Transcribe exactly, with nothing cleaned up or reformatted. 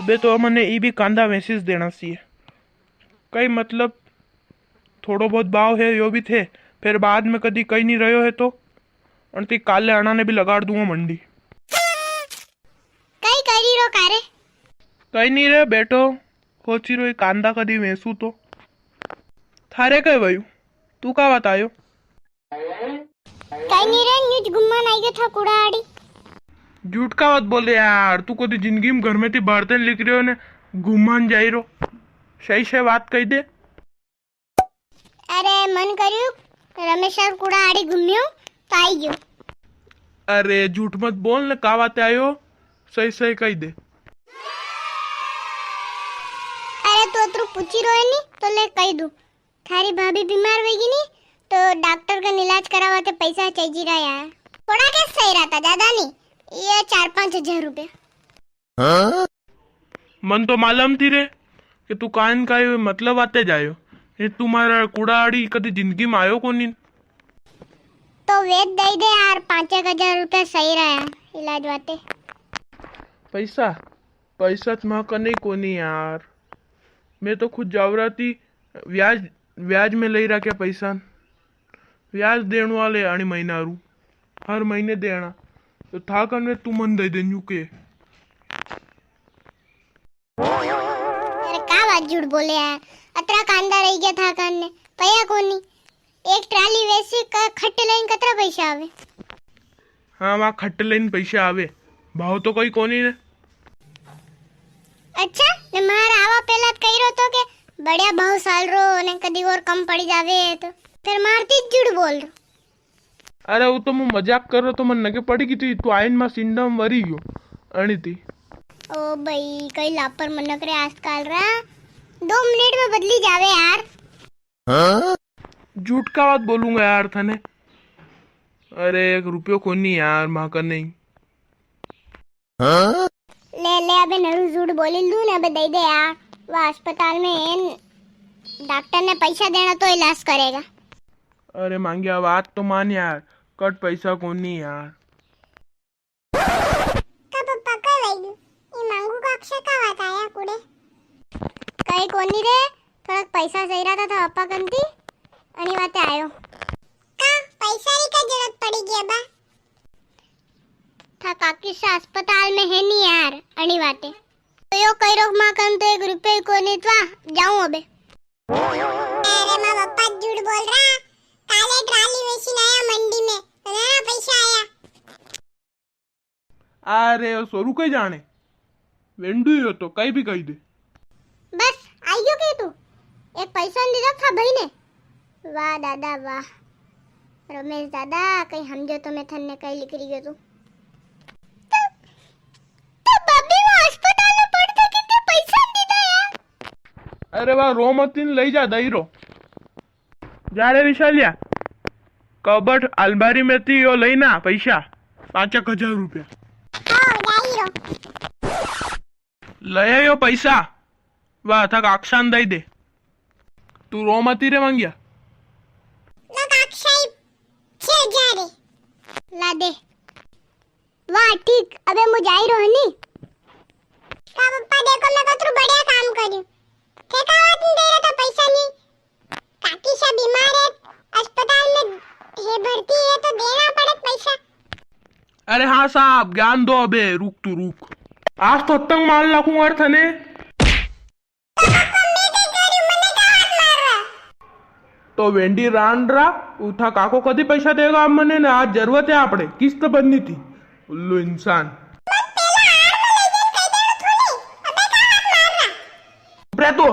बे तो मने ई भी कांदा वेसी ज देणा सी। कई मतलब, थोड़ो बहुत भाव है यो भी थे, फिर बाद में कदी कई नी रह्यो है तो, अणती काले अणा ने भी लगाड़ दूंगा मंडी। कई करी रो कारे? कई नी रे बेटो, होची रो ई कांदा कदी वेसू तो। थारे कई वयू? तू का बात आयो? कई नी रे, न्यूज घूमन आई गयो था कुड़ा आड़ी। झूठ का बात बोले यार, तू कदी जिंदगी में घर में थी बाहर तन लिख रह्यो ने घूमन जाई रो। सही सही बात कही दे। अरे मन करियो रमेश सर कुड़ा आड़ी घूमियो तो आई गयो। अरे झूठ मत बोल ने, का बात आयो, सही सही कही दे। अरे तू अतरू पूछी रो है नी तो ले कही दू। थारी भाभी बीमार होगी नी, तो डॉक्टर का इलाज करावा ते पैसा चाहिए रहा यार। थोड़ा के सही रहता, ज्यादा नी, ये चार पाँच हजार रुपया। मन तो मालूम थी रे कि तू कान का ये मतलब आते जायो। ये तुम्हारा कुड़ा आड़ी कदी जिंदगी में आयो कोनी। तो वेद दे दे यार, पाँच एक हजार रुपया सही रहा यार, इलाज वाते। पैसा, पैसा तो मां कने ही कोनी यार। मैं तो खुद जावरा थी ब्याज, ब्याज में लई राख्या पैसा। ब्याज देण वाले आणी महीना रू, हर महीने देणा। तो था कने तू मन दे दे न्यू के। अरे का बात झूठ बोले यार, अतरा कांदा रही गया था कने, पया कोनी। एक ट्राली वैसे क-, खट लेन कतरा पैसा आवे? हाँ, वा खट लेन पैसा आवे, भाव तो कोई कोनी ने। अच्छा, ने मार आवा पहला तो कही रो तो के बढ़िया भाव साल रो ने कदी और कम पड़ी जावे तो फिर मारती झूठ बोल रो। अरे वो तो मैं मजाक कर रो तो मन नगे पड़ी गई थी, तू आइन मा सिंडम वरी गयो, अणी थी। ओ भाई, कई लापर मनक रे आजकल रा, दो मिनट में बदली जावे यार। झूठ का बात बोलूंगा यार थाने। अरे, एक रुपयो कोनी यार, मां कने ही। ले, ले, अबे नरू झूठ बोली लू ने, अबे दे दे यार। वा अस्पताल में है न, डॉक्टर ने पैसा देना तो इलाज करेगा। अरे मांगिया, बात तो मान यार, कट पैसा कोनी यार। का पप्पा, कई वई गयो? ई मांगू का अक्षर का बात आया कुड़े? कई कोनी रे, थोड़ा पैसा सही रहा था, था पप्पा कंती, अणी वाते आयो। का पैसा री का जरूरत पड़ी गई बा? था काकी सा अस्पताल में है नी यार, अणी वाते। तो यो कई रोक मां कन तो एक रुपयो ही कोनी, तो आ, जाऊं अबे। अरे मां पप्पा झूठ बोल रहा, काले ट्राली वेची लाया मंडी में, तो ना पैसा आया। अरे, ओ सोरू कई जाणे, वेंडू ही हो तो कई भी कही दे। बस, आई गयो के तू? एक पैसा नी दीधा था भाई ने। वाह दादा, वाह। रमेश दादा, कई हमजो तो मैं थन्ने कई लिख रही गयो तू। तो, तो बब्बी वो अस्पताल में पड़ता कितने पैसा नी दीधा यार? अरे वाह, रो मत, इन लई जा, दई रो। जा रे विशालिया, कबट अलमारी में थी यो लई ना पैसा, पाँच एक हजार रुपया। हाँ, जाई रो। लई आयो पैसा, वाह, थक आक्षान दई दे। तू रो मती रे मांगिया। लो काकसाई, छह हजार है। ला दे। वाह, ठीक, अबे मु जाई रो हनी। का पप्पा, देखो, मैं कतरू बढ़िया काम कर्यो। थे का बात नी दे रहा था पैसा नी। काकी सा बीमार है, अस्पताल में है, भर्ती है, तो देना पड़े पैसा। अरे हाँ साहब, ज्ञान दो अबे, रुक तू रुक। आज तो तंग मार लाखूं और थने। तो वेंडी रांड रा, उठा काको कदी पैसा देगा अब मने ने, आज जरूरत है आपणे, किस्त बननी थी। उल्लू इंसान। चुप रह तू।